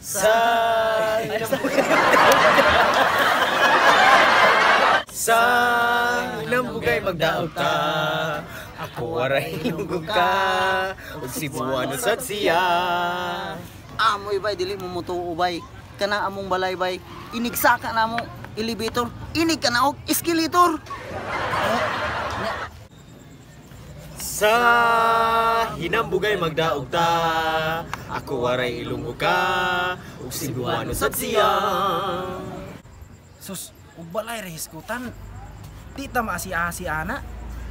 Sa Sa hinambugay magdaog ta. Ako waray ilonggo ka ug Cebuano sad siya. Amoy bay, dili mo mutuo bay. Kana among balay bay, inigsaka na mo elevator, inig ka na og escalator. Sa hinambugay magdaog ta. Ako waray ilonggo ka ug Cebuano sad siya. Sus, ug balay ra hisgutan. Di ta maasi-asi ana.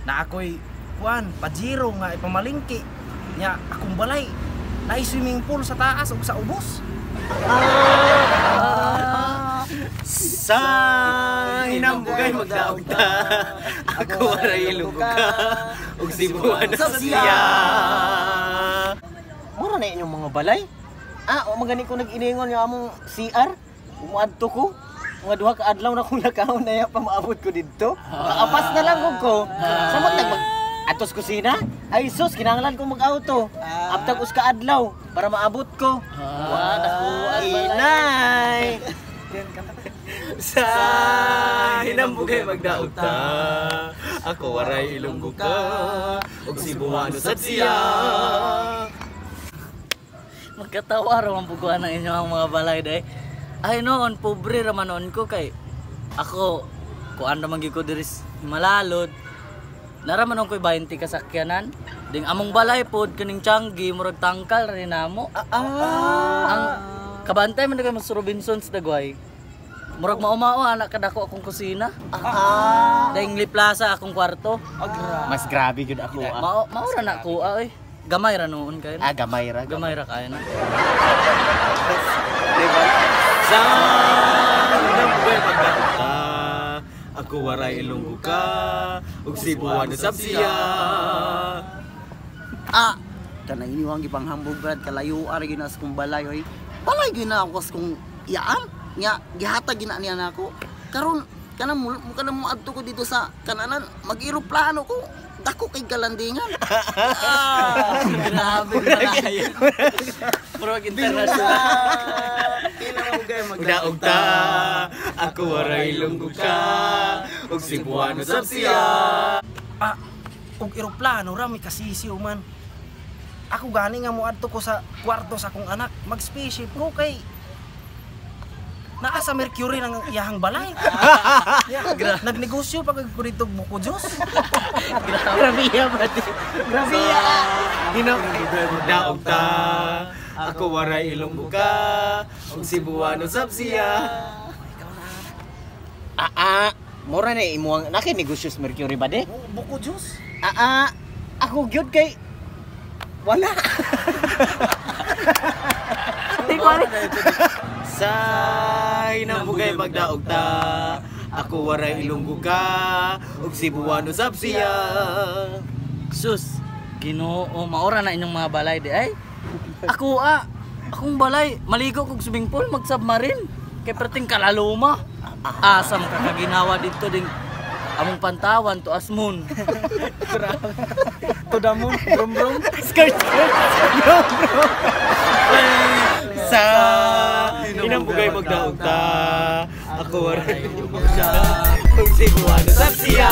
Na ako'y kuan, pajero nga ipamalingki. Nya akong balay naay swimming pool sa taas ug sa ubos. Sa hinambugay magdaog ta. Ako waray ilonggo ka ug Cebuano sad siya. Mura na inyong mga balay. Ah, o magani ko nag-iningon nga among CR. Umuadto ko. Mga 2 ka adlaw na kong lakaon na ya pa maabot ko didto. Kaapas na lang gud ko. Samot nag mag atos kusina. Ay sus, kinahanglan ko mag-auto. Aptag us ka adlaw para maabot ko. Wa dako Inay. Sa hinambugay magdaog ta. Ako waray ilonggo ka ug Cebuano sad siya. Magkatawa ra man puguan ang inyong mga balay day. Ay noon, pobre ra man noon ko kay ako kuan ra man gyud ko diri sa Malalod. Nara man ko'y 20 kasakyanan. Ding among balay pod kaning Changi murag tangkal ra ni namo. Ang kabantay man kay Mas Robinsons dagway. Murag maumao anak kadako akong kusina. Daing Plaza akong kwarto. Mas grabe gyud ako ah. Mao mao ra na ko ah, oy. Gamay ra noon kayo. Ah, gamay ra. Gamay ra kayo na. Sa hinambugay magdaog ta. Ako waray ilonggo ka ug Cebuano sad siya. Ah, kanang inyong gipanghambog brad, kalayo ra gyud na sa kong balay oy. Balay gyud na ako sa kong iyaan. Nya gihatag gyud na niya nako. Karon kanang kanang moadto ko dito sa kananan, mag-eroplano ko. Dako kay galandingan. Grabe malayo. Murag international. Magdaog ta. Ako waray ilonggo ka ug Cebuano sad siya. Ah, ug eroplano ra may kasisiw man. Ako gani nga moadto ko sa kwarto sa akong anak, mag-spaceship ko kay naa sa Mercury ng iyahang balay. Nagnegosyo pa ko dito buko Diyos. Grabe ya, brad. Grabe ya. Hinambugay magdaog ta. Ako waray ilonggo ka ug Cebuano sad siya. Ah, ah. Mura na imuang naki negosyo sa Mercury ba de? Buko Diyos. Ah, ah. Ako gyud kay wala. Sa hinambugay magdaog ta. Ako waray ilonggo ka ug Cebuano sad siya. Sus, Ginoo, maora na inyong mga balay di ay. Ako ah, akong balay, maligo kog swimming pool, mag-submarine. Kay perting kalaluma. Asa man kakaginawa dito ding among pantawan to asmon. To the moon, brum brum. Skirt skirt. Bro, bro. Sa hinambugay magdaog ta. Ako waray ilonggo ka ug Cebuano sad siya.